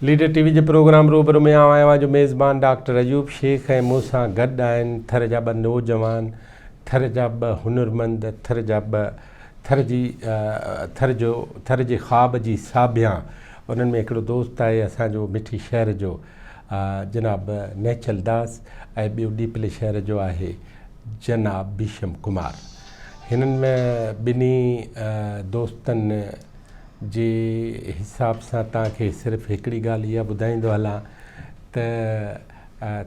Leader ٽي V جي programme روبرو ۾ آئون آهيان اوهان جو ميزبان ڊاڪٽر ايوب شيخ ۽ مون سان گڏ آهن ٿر جا ٻه نوجوان، ٿر جا ٻه هنرمند، ٿر جا ٻه ٿر جي ٿر جو ٿر جي خواب جي ساڀيان. انهن ۾ هڪڙو دوست آهي اسان جو مٺي شهر جو جناب نهچل داس ۽ ٻيو ڏيپلي شهر جو آهي جناب ڀيشم ڪمار. هنن ٻنهي دوستن جي حساب سان توهان کي صرف هڪڙي ڳالهه اها ٻڌائيندو هلان ته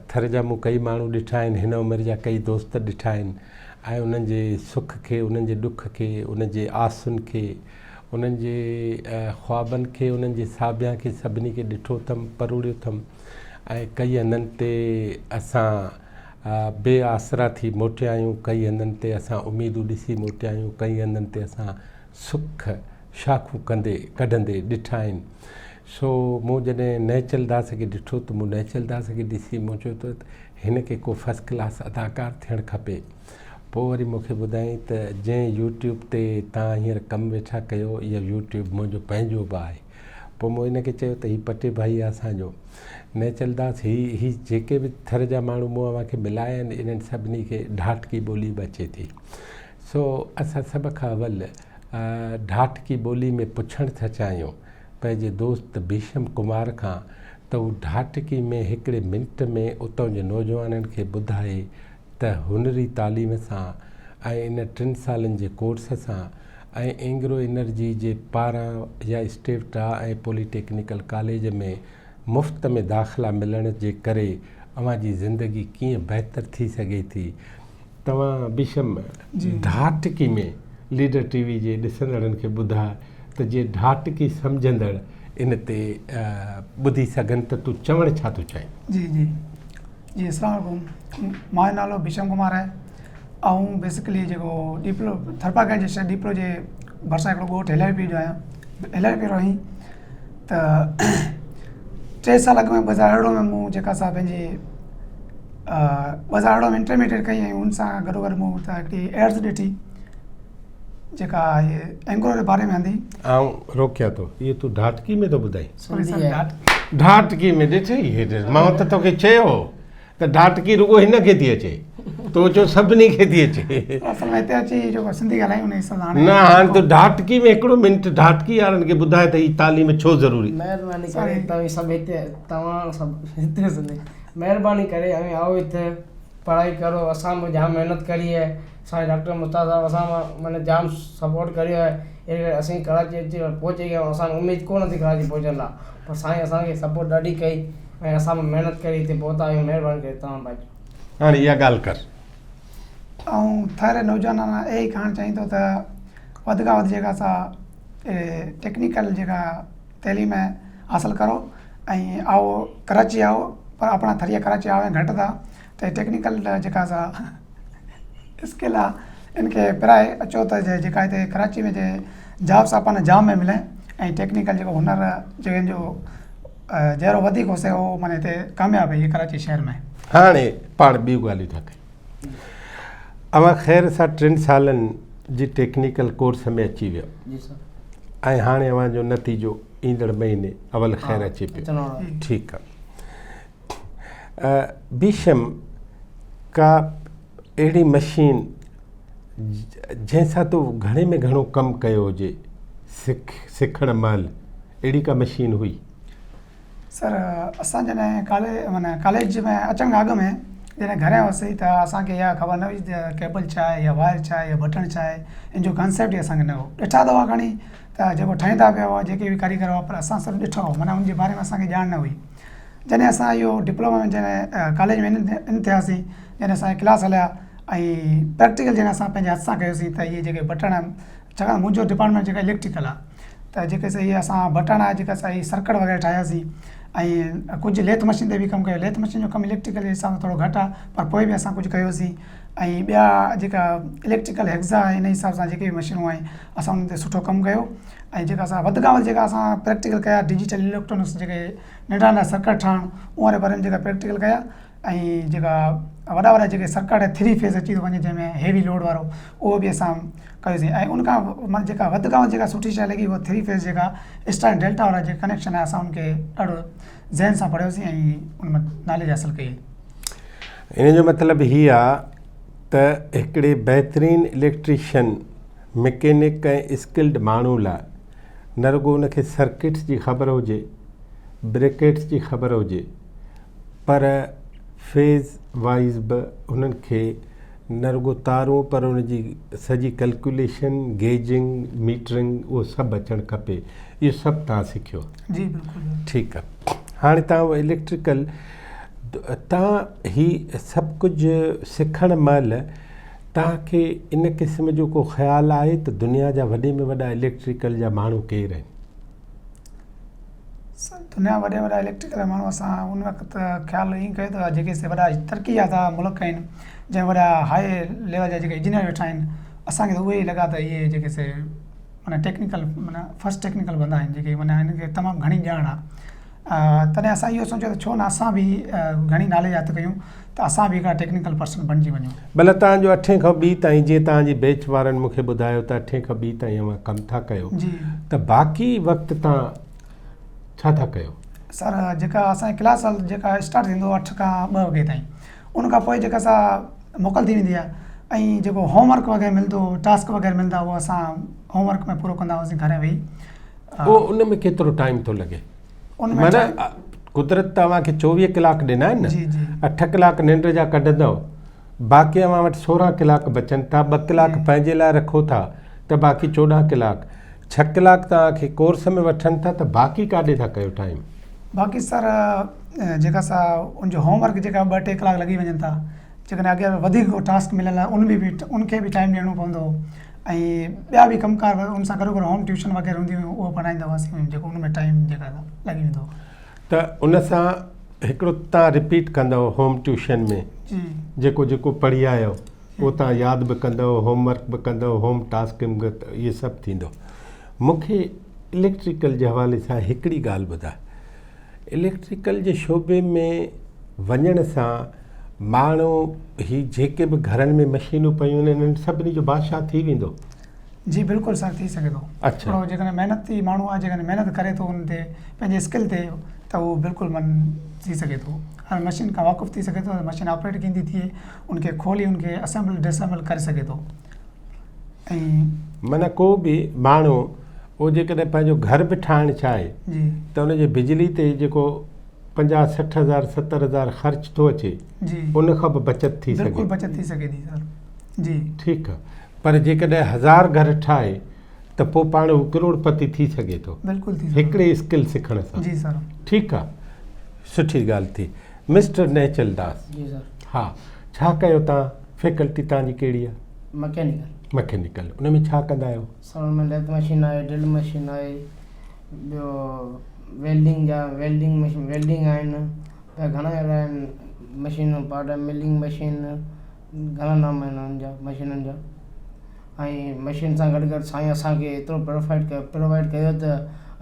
ٿر جا مون ڪئي ماڻهو ڏٺا آهن، هن عمر جا ڪئي دوست ڏٺا آهن ۽ انهن جي سک کي، انهن جي ڏک کي، انهن جي آسن کي، انهن جي خوابن کي، انهن جي ساڀيان کي سڀني کي ڏٺو اٿم، پروڙيو اٿم ۽ ڪئي هنڌن تي اسان بي آسرا ٿي موٽيا آهيون، ڪئي هنڌن تي اسان اميدون ڏسي موٽيا آهيون، ڪئي هنڌن تي اسان سک شاخون ڪندي ڪڍندي ڏٺا آهن. سو مون جڏهن نهچل داس کي ڏٺو ته مون نهچل داس کي ڏسي مون چيو ته هن کي ڪو فرسٽ ڪلاس اداڪار ٿيڻ کپي. پوء وري مون کي ٻڌايائين ته جنهن يوٽيوب تي توهان هينئر ڪم ويٺا ڪيو اهو يوٽيوب منهنجو پنهنجو به آهي. پوء مون هن کي چيو ته هي پٽي ڀائي آهي اسان جو. نهچل داس هي هي جيڪي به ٿر جا ماڻهو مون اوهان کي ملايا آهن انهن سڀني کي ڍاٽڪي ٻولي به اچي ٿي. سو اسان سڀ کان اول ڍاٽڪي ٻولي ۾ پڇڻ ٿا چاهيون پنهنجي دوست ڀيشم ڪمار کان ته هو ڍاٽڪي ۾ هڪڙي منٽ ۾ اتان جي نوجوانن کي ٻڌائي ته هنري تعليم سان ۽ ان ٽن سالن جي ڪورس سان ۽ اينگرو انرجي جي پاران يا اسٽيوٽا ۽ پوليٽيڪنيڪل ڪاليج ۾ مفت ۾ داخلا ملڻ جي ڪري اوهان جي زندگي ڪيئن بهتر ٿي سگهي ٿي. توهان بشم ڍاٽڪي ۾ ليڊر ٽي وي جي ڏسندڙن کي ٻڌاء ته جيئن ڍاٽڪي سمجهندڙ ان تي ٻڌي سگهن ته تون چوڻ ڇا ٿو چاهين. جي جي جي اسلام عليڪم منهنجو نالو بشم ڪمار آهي آئون بيسڪلي جيڪو ڏيپلو ٿرپارڪر جي شهر ڏيپلو جي ڀرسان هڪڙو ڳوٺ هلاري پير جو آهيان هلاري پير رهين ته ٽي سال اڳ ۾ 2018 ۾ مون جيڪا سا پنهنجي 2018 ۾ انٽرميڊيٽ ڪئي ۽ ان سان گڏو گڏ مون اتان هڪڙي ايڊز ڏٺي جيڪا هي اينگرو جي باري ۾ هوندي. آئون روڪيان ٿو اهو تون ڍاٽڪي ۾ ٿو ٻڌائين. سوري سر ڍاٽ ڍاٽڪي ۾ ڏٺئي هي مان ته توکي چيو هو ته ڍاٽڪي رڳو هن کي ٿي اچي تو چيو سڀني کي ٿي اچي. اصل ۾ هتي اچي جيڪو سنڌي ڳالهايون ان حساب سان هاڻي نه هاڻي تون ڍاٽڪي ۾ هڪڙو منٽ ڍاٽڪي وارن کي ٻڌاء ته هي تعليم ڇو ضروري. مهرباني ڪري توهين سڀ هتي توهان سڀ هتي سنڌي مهرباني ڪري اوهين آئو هتي پڙهائي ڪرو اسان به جام محنت ڪري آهي اسان جي ڊاڪٽر مشتاق صاحب اسان معنيٰ جام سپورٽ ڪريو آهي ان ڪري اسين ڪراچي اچي پهچي گيا آهيون اسان کي اميد ڪونه ٿي ڪراچي پهچڻ لاء پر سائين اسان کي سپورٽ ڏاڍي ڪئي ۽ اسان به محنت ڪري هتي پهتا آهيون مهرباني ڪري توهان به اچو. هاڻي اها ڳالهه ڪر. آئون ٿر نوجوانن لاء اهي ئي ڪهڻ چاهيندو ته وڌ کان وڌ جيڪا سا ٽيڪنيڪل جيڪا تعليم حاصل ڪرو ۽ آئو ڪراچي آئو پر اپڻا ٿريا ڪراچي آوين گهٽ ٿا ته ٽيڪنيڪل جيڪا سا اسڪل آ ان کي پرائي اچو ته جيڪا هتي ڪراچي ۾ جي جابس آ پاڻ جام ۾ ملين ۽ ٽيڪنيڪل جيڪو هنر جنهن جو جهڙو وڌيڪ هوسي اهو معنيٰ هتي ڪامياب هي ڪراچي شهر ۾. هاڻي پاڻ ٻيون ڳالهيون ٿا ڪيون. اوهان خير سان ٽن سالن جي ٽيڪنيڪل ڪورس ۾ اچي ويو ۽ هاڻي اوهان جو نتيجو ايندڙ مهيني اول خير اچي پيو. ٺيڪ آ. بيشم ڪا اهڙي مشين جنهن سان تو گهڻي ۾ گهڻو ڪم ڪيو هجي سک سکڻ مهل اهڙي ڪا مشين هئي؟ سر اسان جڏهن ڪاليج معنيٰ ڪاليج ۾ اچڻ کان اڳ ۾ جڏهن گهر هئاسين ته اسان کي اها خبر نه هئي ته ڪيبل ڇا آهي يا وائر ڇا آهي يا بٽڻ ڇا آهي ان جو ڪانسيپٽ ئي اسان کي نه هو ڏٺا ته هئا کڻي ته جيڪو ٺاهيندا پيا هئا جيڪي به ڪاريگر هئا پر اسان صرف ڏٺو هو معنيٰ ان جي باري ۾ اسان کي ڄاڻ نه هئي جڏهن اسان اهو ڊپلوما ۾ جڏهن ڪاليج ۾ ان ٿياسين جڏهن اسان جا ڪلاس هليا ۽ پريڪٽيڪل جڏهن اسان پنهنجي هٿ سان ڪيوسين ته اهي جيڪي بٽڻ آهن ڇاڪاڻ منهنجو ڊپارٽمينٽ جيڪا اليڪٽريڪل آهي ته جيڪي سي اهي اسان بٽڻ آهي جيڪا سا هي سرڪٽ وغيره ٺاهياسين ۽ ڪجهه ليٿ مشين تي به ڪم ڪيو ليٿ مشين جو ڪم اليڪٽريڪل جي حساب سان ٿورو گهٽ آهي پر پوء به اسان ڪجهه ڪيوسين ۽ ٻيا جيڪا اليڪٽريڪل هيگزا آهي ان حساب سان جيڪي به مشينون آهن اسان انهن تي سٺو ڪم ڪيو ۽ جيڪا اسان وڌ کان وڌ جيڪا اسان پريڪٽيڪل ڪيا ڊجيٽل اليڪٽرانڪس جيڪي ننڍا ننڍا سرڪٽ ٺاهڻ ان واري باري ۾ جيڪا پريڪٽيڪل ڪيا ۽ جيڪا وڏا وڏا جيڪي سرڪٽ ٿري فيز اچي ٿو وڃي جنهن ۾ هيوي لوڊ وارو اهو به اسان ڪيوسين ۽ ان کان معنيٰ جيڪا وڌ کان وڌ جيڪا سٺي شيء لڳي اها ٿري فيز جيڪا اسٽار ۽ ڊيلٽا وارا جيڪا ڪنيڪشن آهي اسان ان کي ڏاڍو ذهن سان پڙهيوسين ۽ ان مان ناليج حاصل ڪئي. ان جو مطلب هي آ ته هڪڙي بهترين اليڪٽريشن، مڪينڪ ۽ اسڪلڊ ماڻهو لاء نه رڳو ان کي سرڪٽس جي خبر هجي، بريڪيٽس جي خبر هجي پر فيز وائيز به انهن کي نه رڳو تارون پر ان جي سڄي ڪلڪيوليشن، گيجنگ، ميٽرنگ اهو سڀ اچڻ کپي. اهو سڀ توهان سکيو. جي بلڪل. ٺيڪ آ هاڻي توهان اليڪٽريڪل توهان هي سڀ ڪجهه سکڻ مهل توهان کي ان قسم جو ڪو خيال آهي ته دنيا جا وڏي ۾ وڏا اليڪٽريڪل جا ماڻهو ڪير آهن؟ سر دنيا وڏي وڏا اليڪٽريڪل ماڻهو اسان ان وقت خيال ائين ڪيو ته جيڪي سي وڏا ترقي يافته ملڪ آهن جنهن وڏا هاء ليول جا جيڪي انجنيئر ويٺا آهن اسان کي ته اهي ئي لڳا ته اهي جيڪي سي معنيٰ ٽيڪنيڪل معنيٰ فرسٽ ٽيڪنيڪل بندا آهن جيڪي معنيٰ هنن کي تمام گهڻي ڄاڻ آهي تڏهن اسان اهو سوچيو ته ڇو نه اسان به گهڻي ناليج هٿ ڪيون ته اسان به هڪڙا ٽيڪنيڪل پرسن بڻجي وڃون. ڀلا توهان جو اٺين کان ٻي تائين جيئن توهان جي بيچ وارن مون کي ٻڌايو ته اٺين کان ٻي تائين اوهان ڪم ٿا ڪيو ته باقي وقت توهان ڇا ٿا ڪيو؟ سر جيڪا اسان جي ڪلاس جيڪا اسٽارٽ ٿيندو اٺ کان ٻه وڳي تائين ان کان پوء جيڪا سا موڪل ٿي ويندي آهي ۽ جيڪو هوم ورڪ وغيره ملندو هو ٽاسڪ وغيره ملندا اهو اسان هوم ورڪ ۾ پورو ڪندا هئاسين گهر ويهي. پوء ان ۾ ڪيترو ٽائيم ٿو لڳي؟ معنيٰ قدرت ته اوهان کي 24 ڪلاڪ ڏنا آهن نه، 8 ڪلاڪ ننڊ جا ڪڍندؤ، باقي اوهان وٽ 16 ڪلاڪ بچن ٿا، 2 ڪلاڪ پنهنجي لاء رکو ٿا ته باقي 14 ڪلاڪ، 6 ڪلاڪ توهان کي ڪورس ۾ وٺن ٿا ته باقي ڪاڏي ٿا ڪيو ٽائيم؟ باقي سر جيڪا سا ان جو هوم ورڪ جيڪا 2 3 ڪلاڪ لڳي وڃن ٿا، جيڪڏهن اڳيان وڌيڪ ڪو ٽاسڪ مليل آهي ان ۾ به ان کي به ٽائيم ڏيڻو پوندو هو ۽ ٻيا به ڪم ڪار ان سان گڏو گڏ هوم ٽيوشن وغيره هونديون هيون اهو پڙهائيندا هئاسين جيڪو ان ۾ ٽائيم جيڪا لڳي ويندو هو. ته ان سان هڪڙو تان رپيٽ ڪندؤ هوم ٽيوشن ۾ جيڪو جيڪو پڙهي آيو اهو تان ياد به ڪندؤ هوم ورڪ به ڪندؤ هوم ٽاسڪنگ به اهي سڀ ٿيندو. مون کي اليڪٽريڪل جي حوالي سان هڪڙي ڳالهه ٻڌاء اليڪٽريڪل جي شعبي ۾ وڃڻ سان ماڻهو هي جيڪي به گهرن ۾ مشينون پيون آهن انهن سڀني جو بادشاهه ٿي ويندو. جي بلڪل سر ٿي سگهي ٿو. اڇا. ٿورو جيڪڏهن محنتي ماڻهو آهي جيڪڏهن محنت ڪري ٿو ان تي پنهنجي اسڪل تي ته اهو بلڪل من ٿي سگهي ٿو هر مشين کان واقف ٿي سگهي ٿو مشين آپريٽ ڪيئن ٿي ٿئي ان کي کولي ان کي اسيمبل ڊسيمبل ڪري سگهي ٿو ۽. معنيٰ ڪو به ماڻهو اهو جيڪڏهن پنهنجو گهر به ٺاهڻ چاهي ته ان جي بجلي تي جيڪو 50 60 هزار 70 هزار خرچ ٿو اچي ان کان به بچت ٿي سگهي. بلڪل بچت ٿي سگهي ٿي سر جي. ٺيڪ آ پر جيڪڏهن هزار گهر ٺاهي ته پوء پاڻ هو ڪروڙ پتي ٿي سگهي ٿو. بلڪل ٿي سگهي هڪڙي اسڪل سکڻ سان. جي سر. ٺيڪ آ سٺي ڳالهه ٿي. مسٽر نهچل داس. جي سر. ها ڇا ڪيو تان فيڪلٽي تان جي ڪهڙي آ؟ مڪينيڪل. مڪينيڪل ان ۾ ڇا ڪندا آهيو؟ سر ان ۾ ليٿ مشين آهي ڊرل مشين آهي ٻيو ويلڊنگ جا ويلڊنگ مشين ويلڊنگ آهن ٻيا گهڻا اهڙا آهن مشينون پاوڊر ملنگ مشين گهڻا نام آهن انهن جا مشينن جا ۽ مشين سان گڏ گڏ سائين اسانکي ايترو پروفائيڊ ڪيو پرووائيڊ ڪيو ته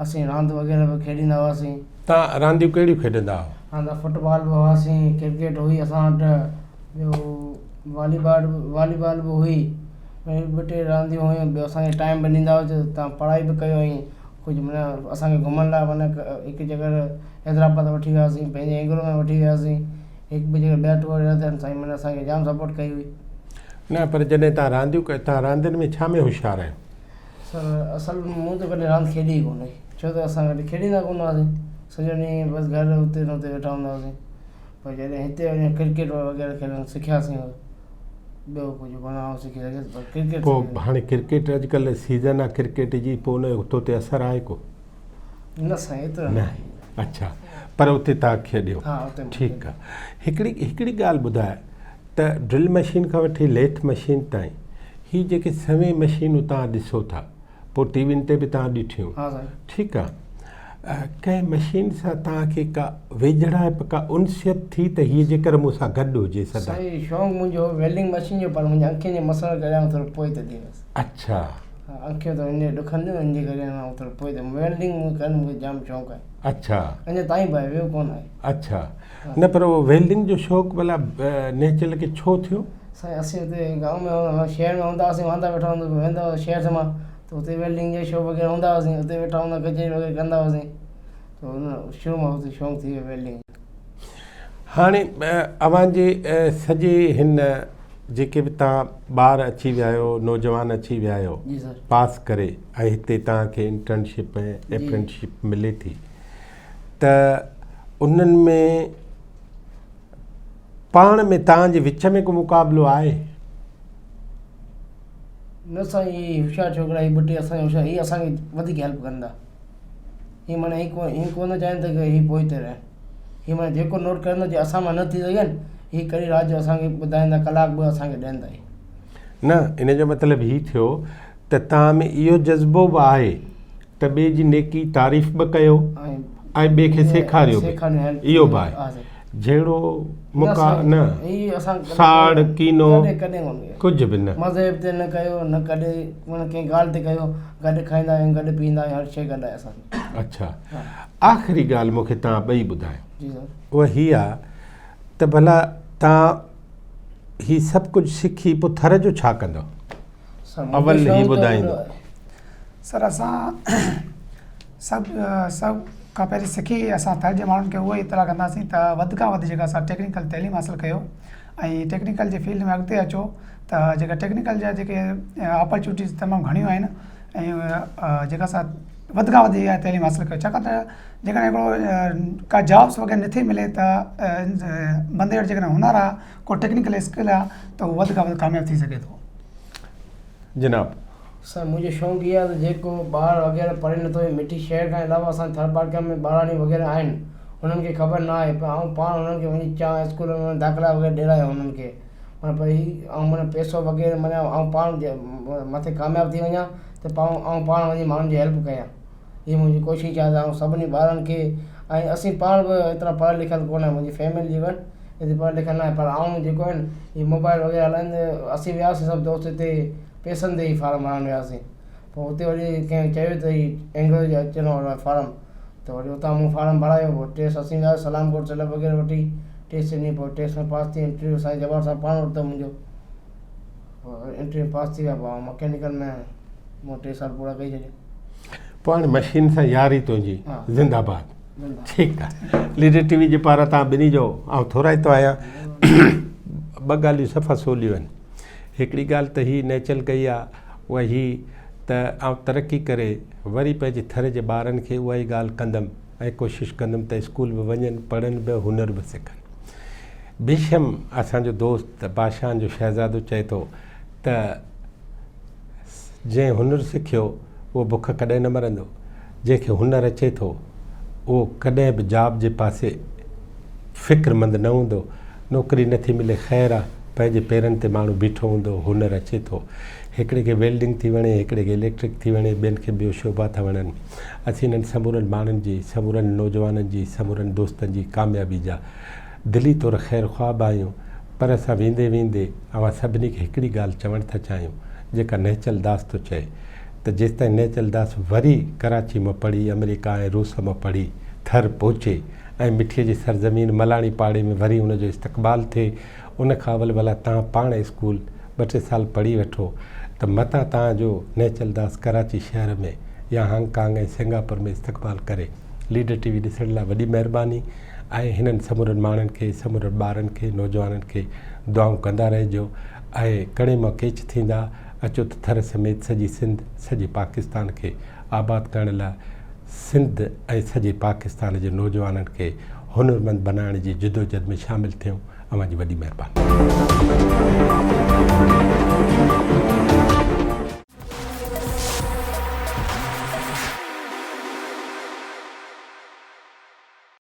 اسين راند وغيره به کيڏيندا هئاسين. تان رانديون ڪهڙيون کيڏندا هئو؟ راند فٽبال به هئاسين ڪرڪيٽ هئي اسان وٽ ٻيو والي بال والي بال به هئي ۽ ٻه ٽي رانديون هيون ٻيو اسان کي ٽائيم به ڏيندا هئا ته توهان پڙهائي به ڪيو ۽ ڪجهه معنيٰ اسان کي گهمڻ لاء معنيٰ هڪ جڳهه حيدرآباد وٺي وياسين پنهنجي اينگرو ۾ وٺي وياسين هڪ ٻه جڳهه ٻيا ٽوئر ڏنا ته سائين معنيٰ اسان کي جام سپورٽ ڪئي هئي. نه پر جڏهن توهان رانديون ڪيو توهان راندين ۾ ڇا ۾ هوشيار آهيو؟ سر اصل ۾ مون ته ڪڏهن راند کيڏي ئي ڪونهي ڇو ته اسان ڪڏهن کيڏيندا ڪونه هئاسين سڄو ڏينهن بس گهر اتي نه اتي ويٺا هوندا هئاسين پر جڏهن هتي وڃي ڪرڪيٽ وغيره کيڏڻ سکياسين ٻيو ڪجهه ڪونه آئون سکي سگهيس پر ڪرڪيٽ پوء هاڻي ڪرڪيٽ اڄڪلهه سيزن آ ڪرڪيٽ جي پوء ان جو تو تي اثر آهي ڪو؟ نه سائين ايترو نه اڇا پر اتي تان کيڏيو ٺيڪ آ هڪڙي هڪڙي ڳالهه ٻڌاء ته ڊرل مشين کان وٺي ليٿ مشين تائين هي جيڪي سوين مشينون تان ڏسو ٿا پوء ٽي وين تي به توهان ڏٺيون. ٺيڪ آ. ڪنهن مشين سان توهان کي ڪا ويجهڙائپ ڪا انسيت ٿي ته هيء جيڪر مون سان گڏ هجي سدا. سائين شوق منهنجو هو ويلڊنگ مشين جو پر منهنجي اکين جي مسئلن ڪري آئون ٿورو پوئتي ٿي ويس. اڇا. ها اکيون ته ان ڏکنديون ان جي ڪري آئون ٿورو پوئتي ويلڊنگ مون ڪرڻ مون کي جام شوق آهي. اڇا. اڃا تائين به آهي ويو ڪونه آهي. اڇا نه پر اهو ويلڊنگ جو شوق ڀلا نيچل کي ڇو ٿيو؟ سائين اسين اتي گائون ۾ شهر ۾ هوندا هئاسين واندا ويٺا هوندا ويندا هئا شهر مان ته اتي ويلڊنگ جا شو وغيره هوندا هئاسين اتي ويٺا هوندا ڪچهري وغيره ڪندا هئاسين ته ان شروع مان اتي شوق ٿي ويو ويلڊنگ جو. هاڻي اوهان جي سڄي هن جيڪي به توهان ٻار اچي ويا آهيو نوجوان اچي ويا آهيو پاس ڪري ۽ هتي توهان کي انٽرنشپ ۽ اپرنٽشپ ملي ٿي ته انهن ۾ پاڻ ۾ توهان جي وچ ۾ ڪو مقابلو آهي؟ نه سائين هي هوشيار ڇوڪرا هي ٻه ٽي اسان جا هوشيار هي اسان کي وڌيڪ هيلپ ڪندا هي معنيٰ هي ڪو هي ڪونه چاهين ته هي پوئتي رهن هي معنيٰ جيڪو نوٽ ڪرندو جي اسان مان نه ٿي سگهن هي ڪري رات جو اسان کي ٻڌائيندا ڪلاڪ ٻه اسان کي ڏيندا هي. نه ان جو مطلب هي ٿيو ته توهان ۾ اهو جذبو به آهي ته ٻئي جي نيڪي تعريف به ڪيو ۽ ٻئي کي سيکاريو به اهو به آهي جهيڙو مقا نه ساڙ ڪينو ڪجهه به نه مذهب تي نه ڪيو نه ڪڏهن معنيٰ ڪنهن ڳالهه تي ڪيو گڏ کائيندا آهيون گڏ پيئندا آهيون هر شيء گڏ آهي اسان جي. اڇا آخري ڳالهه مون کي توهان ٻئي ٻڌايو اها هي آهي ته ڀلا توهان هي سڀ ڪجهه سکي پوء ٿر جو ڇا ڪندؤ؟ اول هي ٻڌائيندو. سر اسان سڀ سڀ کان پهرين سکي اسان ٿر جي ماڻهن کي اهو ئي اطلاع ڪنداسين ته وڌ کان وڌ جيڪا اسان ٽيڪنيڪل تعليم حاصل ڪيو ۽ ٽيڪنيڪل جي فيلڊ ۾ اڳتي اچو ته جيڪا ٽيڪنيڪل جا جيڪي اپرچونٽيز تمام گهڻيون آهن ۽ جيڪا اسان وڌ کان وڌ اها تعليم حاصل ڪيو ڇاڪاڻ ته جيڪڏهن هڪڙو ڪا جابس وغيره نٿي ملي ته بندي وٽ جيڪڏهن هنر آهي ڪو ٽيڪنيڪل اسڪل آهي ته هو وڌ کان وڌ ڪامياب ٿي سگهي ٿو. جناب. سر منهنجو شوق اهو آهي ته جيڪو ٻار وغيره پڙهي نٿو هي مٺي شهر کان علاوه اسان جي ٿرپارڪر ۾ ٻاراڻيون وغيره آهن انهن کي خبر نه آهي پر آئون پاڻ انهن کي وڃي چان اسڪولن ۾ داخلا وغيره ڏيرايان انهن کي معنيٰ پر هي آئون معنيٰ پئسو وغيره معنيٰ آئون پاڻ مٿي ڪامياب ٿي وڃان ته آئون پاڻ وڃي ماڻهن جي هيلپ ڪيان هي منهنجي ڪوشش آهي ته آئون سڀني ٻارن کي ۽ اسين پاڻ به ايترا پڙهيل لکيل ڪونه آهيون منهنجي فيملي جي به ايتري پڙهيل لکيل نه آهي پر آئون جيڪو آهي نه هي موبائل وغيره هلائيندي اسين وياسين سڀ دوست هتي پئسن تي ئي فارم ڀرڻ وياسين پوء اتي وري ڪنهن چيو ته هي اينگرو جو اچڻ وارو آهي فارم ته وري اتان مون فارم ڀرايو پوء ٽيسٽ اسين وياسين سلام ڪوٽ سلپ وغيره وٺي ٽيسٽ ڏني پوء ٽيسٽ ۾ پاس ٿي انٽرويو سائين جبار صاحب پاڻ ورتو منهنجو پوء انٽرويو پاس ٿي ويا پوء آئون مڪينيڪل ۾ مون ٽي سال پورا ڪئي ڇڏيا. پوء هاڻي مشين سان ياري تنهنجي زنده باد ٺيڪ آ ليڊر ٽي وي جي پاران توهان ٻنهي جو آئون ٿورائتو آهيان ٻه ڳالهيون صفا سوليون آهن هڪڙي ڳالهه ته هي نيچل ڪئي آ اها هي ته آئون ترقي ڪري وري پنهنجي ٿر جي ٻارن کي اها ئي ڳالهه ڪندم ۽ ڪوشش ڪندم ته اسڪول به وڃن پڙهن به هنر به سکن ڀيشم اسان جو دوست بادشاهن جو شهزادو چئي ٿو ته جنهن هنر سکيو اهو بک ڪڏهن نه مرندو. جنهن کي هنر اچي ٿو اهو ڪڏهن به جاب جي پاسي فڪرمند نه هوندو. نوڪري نه ٿي ملي خير آ، پنهنجي پيرن تي ماڻهو بيٺو هوندو، هنر اچي ٿو. هڪڙي کي ويلڊنگ ٿي وڻي، هڪڙي کي اليڪٽرڪ ٿي وڻي، ٻين کي ٻيو شعبا ٿا وڻن. اسين انهن سمورن ماڻهن جي، سمورن نوجوانن جي، سمورن دوستن جي ڪاميابي جا دلي طور خير خواهه به آهيون. پر اسان ويندي ويندي اوهان سڀني کي هڪڙي ڳالهه چوڻ ٿا چاهيون جيڪا نهچل داس ٿو چئي ته جيستائين نهچل داس وري ڪراچي مان پڙهي آمريڪا ۽ روس مان پڙهي ٿر پهچي ۽ مٺيء جي سرزمين ملاڻي پاڙي ۾ وري ان جو استقبال ٿئي ان کان اول ڀلا توهان پاڻ اسڪول ٻه ٽي سال پڙهي وٺو ته متان توهان جو نهچل داس ڪراچي شهر ۾ يا هانگ ڪانگ ۽ سنگاپور ۾ استقبال ڪري. ليڊر ٽي وي ڏسڻ لاء وڏي مهرباني ۽ هنن سمورن ماڻهن کي سمورن ٻارن کي نوجوانن کي دعائون ڪندا رهجو ۽ ڪڻي مان ڪيچ ٿيندا اچو ته ٿر سميت سڄي سنڌ سڄي پاڪستان کي آباد ڪرڻ لاء سنڌ ۽ سڄي پاڪستان جي نوجوانن کي هنرمند بنائڻ جي جدوجھد ۾ شامل ٿيون اوهان جي وڏي مهرباني.